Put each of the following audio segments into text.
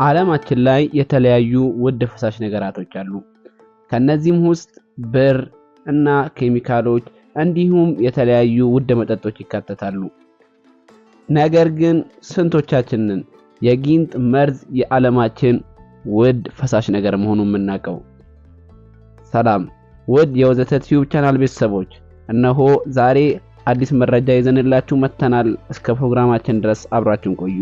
ዓለማችን ላይ የተለያዩ ውድ ፈሳሽ ነገራቶች አሉ። ከነዚህም ውስጥ ብር እና ኬሚካሎች እንዲሁም የተለያዩ ውድ መጠጦች ይካተታሉ። ነገር ግን ስንቶቻችንን የጊንጥ መርዝ የዓለማችን ውድ ፈሳሽ ነገር መሆኑን የምናውቀው? ሰላም ውድ የወዘተ ቲዩብ ቻናል ቤተሰቦች፣ እነሆ ዛሬ አዲስ መረጃ ይዘንላችሁ መጥተናል። እስከ ፕሮግራማችን ድረስ አብራችሁን ቆዩ።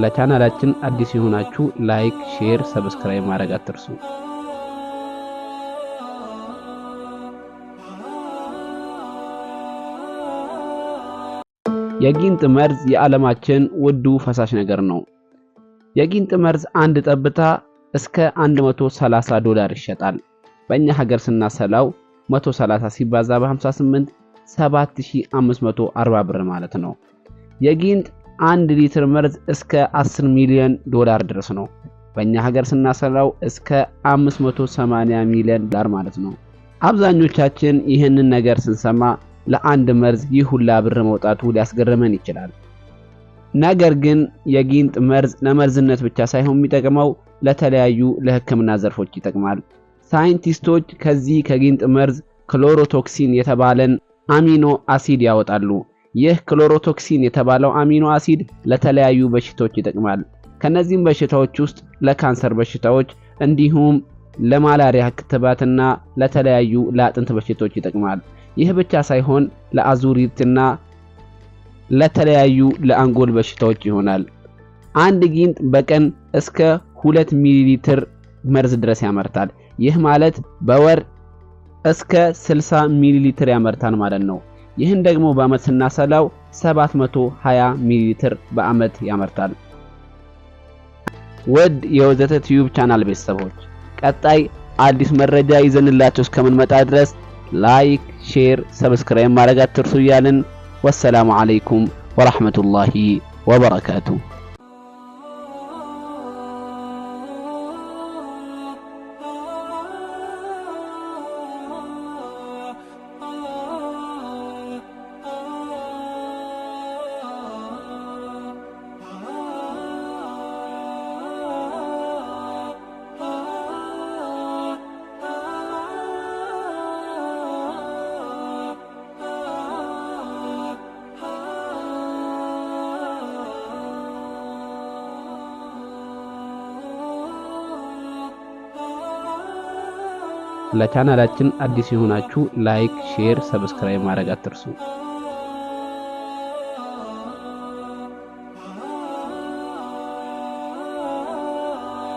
ለቻናላችን አዲስ የሆናችሁ like፣ share፣ subscribe ማድረግ አትርሱ። የጊንጥ መርዝ የዓለማችን ውዱ ፈሳሽ ነገር ነው። የጊንጥ መርዝ አንድ ጠብታ እስከ $130 ይሸጣል። በእኛ ሀገር ስናሰላው 130 ሲባዛ በ58 7540 ብር ማለት ነው። የጊንጥ 1 ሊትር መርዝ እስከ $10 ሚሊዮን ድረስ ነው። በእኛ ሀገር ስናሰላው እስከ $580 ሚሊዮን ማለት ነው። አብዛኞቻችን ይህንን ነገር ስንሰማ ለአንድ መርዝ ይህ ሁላ ብር መውጣቱ ሊያስገርመን ይችላል። ነገር ግን የጊንጥ መርዝ ለመርዝነት ብቻ ሳይሆን የሚጠቅመው ለተለያዩ ለሕክምና ዘርፎች ይጠቅማል። ሳይንቲስቶች ከዚህ ከጊንጥ መርዝ chlorotoxin የተባለን amino acid ያወጣሉ። ይህ chlorotoxin የተባለው amino acid ለተለያዩ በሽታዎች ይጠቅማል። ከነዚህም በሽታዎች ውስጥ ለካንሰር በሽታዎች እንዲሁም ለማላሪያ ክትባትና ለተለያዩ ለአጥንት በሽታዎች ይጠቅማል። ይህ ብቻ ሳይሆን ለአዙሪትና ለተለያዩ ለአንጎል በሽታዎች ይሆናል። አንድ ጊንጥ በቀን እስከ 2 ሚሊ ሊትር መርዝ ድረስ ያመርታል። ይህ ማለት በወር እስከ 60 ሚሊ ሊትር ያመርታል ማለት ነው። ይህን ደግሞ በአመት ስናሰላው 720 ሚሊ ሊትር በአመት ያመርታል። ውድ የወዘተ ቲዩብ ቻናል ቤተሰቦች፣ ቀጣይ አዲስ መረጃ ይዘንላችሁ እስከምንመጣ ድረስ like፣ share፣ subscribe ማድረግ አትርሱ እያልን والسلام عليكم ورحمة الله وبركاته። ለቻናላችን አዲስ የሆናችሁ like፣ share፣ subscribe ማድረግ አትርሱ።